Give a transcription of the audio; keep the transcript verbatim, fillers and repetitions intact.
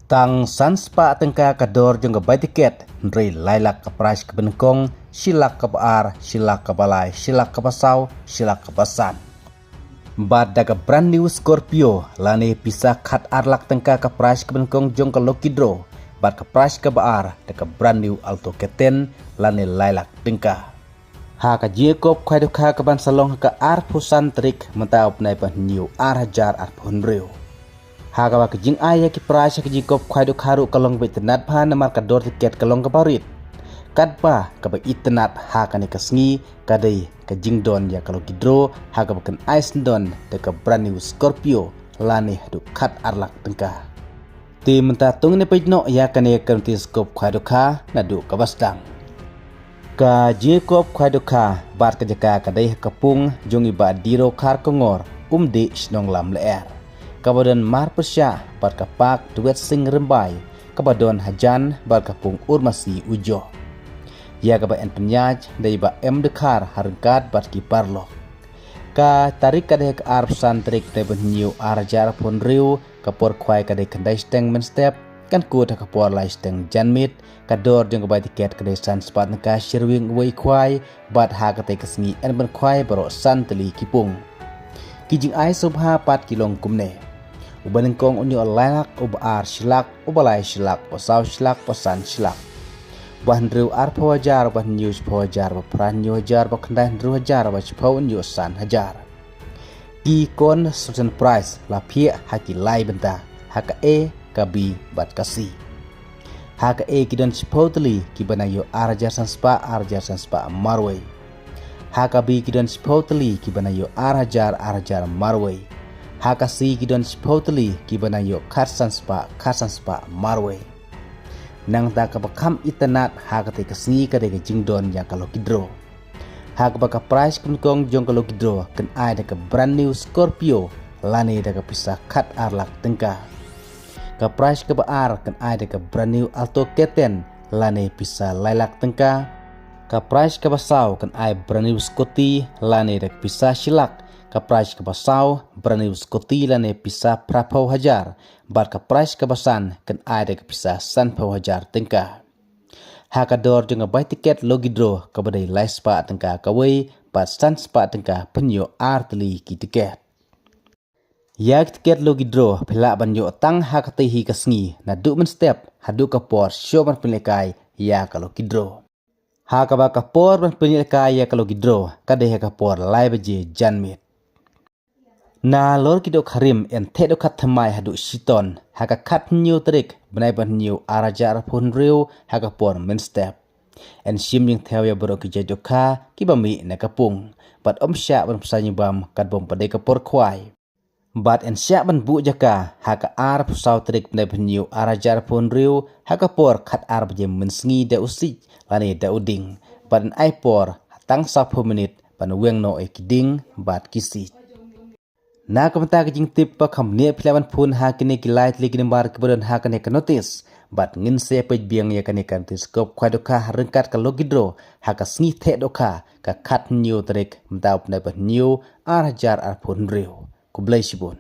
Tang san spah tyngka ka dor jong ka bai tiket, hynrei lai lak ka prize kaba nyngkong, shi lak kaba ar, shi lak kaba lai, shi lak kaba saw, shi lak kaba san. Bad da ka brand new Scorpio, lane pisa khat ar lak tyngka ka prize kaba nyngkong jong ka lucky draw, bad ka prize kaba ar, da ka brand new Alto K ten, lane lai lak tyngka. Ha ka jingïakop khwai dohkha kaban sa long ha ka arphew san tarik mynta u bnai ba hynñiew ar hajar arphew hynriew. Ha kaba ka jingai ïa ki prize ha ka jingïakop khwai dohkha ruh ka long ba itynnad bha namar ka dor tiket ka long kaba rit. Katba kaba itynnad ha kane ka sngi ka dei ka jingdon ïa ka lucky draw ha kaba kan ai syndon da ka brand new Scorpio lane haduh khat ar lak tyngka. Te mynta to ngin ïa peit noh ïa kane ka kynti skop khwai dohkha naduh kaba sdang. Ka jingïakop khwai dohkha bad ka jaka ka dei ha ka pung jong i Bah Diro Kharkongor, Umdih, shnong Lamlyer. Kaba don mar pyrshah bad ka park Duet Sing Rymbai, kaba don hajan bad ka pung Urmasi Ujoh. Ïa kaba yn pynïaid da i Bah M Dkhar ha ryngkat bad ki paralok. Ka tarik ka dei ka arphew san tarik bnai ba hynñiew ar hajar arphew hynriew, ka por khwai ka dei khyndai shiteng mynstep, kan kut ha ka por lai shiteng janmiet, ka dor jong ka bai tiket ka dei san spah tyngka shi ryngwiang uwei i khwai, bad ha katei ka sngi yn pynkhwai baroh san tylli ki pung. Ki jingai sngewbha pat ki long kumne. Uba nyngkong un ïoh lai lak, uba ar shi lak, uba lai shi lak, uba saw shi lak, uba san shi lak. Uba hynriew arphew hajar, uba hynñiew shiphew hajar, uba phra hynñiew hajar, uba khyndai hynriew hajar, uba shiphew un ïoh san hajar. Ki consolation prize la phiah ha ki lai bynta, ha ka A, ka B, bad ka C. Ha ka A ki don shiphew tylli kiba nang ïoh ar hajar san spah, ar hajar san spah marwei. Ha ka B ki don shiphew tylli kiba nang ïoh ar hajar, ar hajar marwei. Ha ka C ki don shiphew tylli kiba nang ïoh khat san spah, khat san spah marwei. Nangta kaba kham itynnad ha katei ka sngi ka dei ka jingdon ïa ka lucky draw. Ha kaba ka prize kaba nyngkong jong ka lucky draw kan ai da ka brand new Scorpio lane da ka pisa khat ar lak tyngka. Ka prize kaba ar kan ai da ka brand new Alto K ten lane pisa lai lak tyngka. Ka prize kaba saw kan ai brand new scooty lane da ka pisa shi lak. Ka prize kaba saw brand new scooty lane pisa phraphew hajar. Bad ka prize kaba san kan ai da ka pisa sanphew hajar tyngka. Ha ka dor jong ka bai tiket lucky draw kaba dei lai spah tyngka kawei, bad san spah tyngka pynïoh ar tylli ki tiket. Ïa ki tiket lucky draw phi lah ban ïoh tang ha katei hi ka sngi naduh mynstep haduh ka por shuwa ban pynlehkai ïa ka lucky draw. Ha kaba ka por ban pynlehkai ïa ka lucky draw ka dei ha ka por lai baje janmiet. Nalor ki dohkha rim yn theh dohkha thymmai haduh shitom ha ka khat hynñiew tarik bnai ba hynñiew ar hajar arphew hynriew ha ka por mynstep. Yn shim jingthew ïa baroh ki jait dohkha kiba mih na ka pung bad ym shah ban pynshai bam katba ym pat dei ka por khwai. Bad yn shah ban buh jaka ha ka arphew saw tarik bnai ba hynñiew ar hajar arphew hynriew ha ka por khat ar baje mynsngi da u siej lane da u dieng. Bad yn ai por tang sawphew minit ban weng noh ïa ki dieng bad ki siej. Na ka bynta ka jingtip ba kham bniah phi lah ban phone ha kine ki lai tylli ki nambar kiba don ha kane ka notice. Bad ngin sa ïa peit biang ïa kane ka notice skop khwai dohkha ha ryngkat ka lucky draw ha ka sngi theh dohkha ka khat hynñiew tarik mynta u bnai ba hynñiew ar hajar arphew hynriew. Khublei shibun.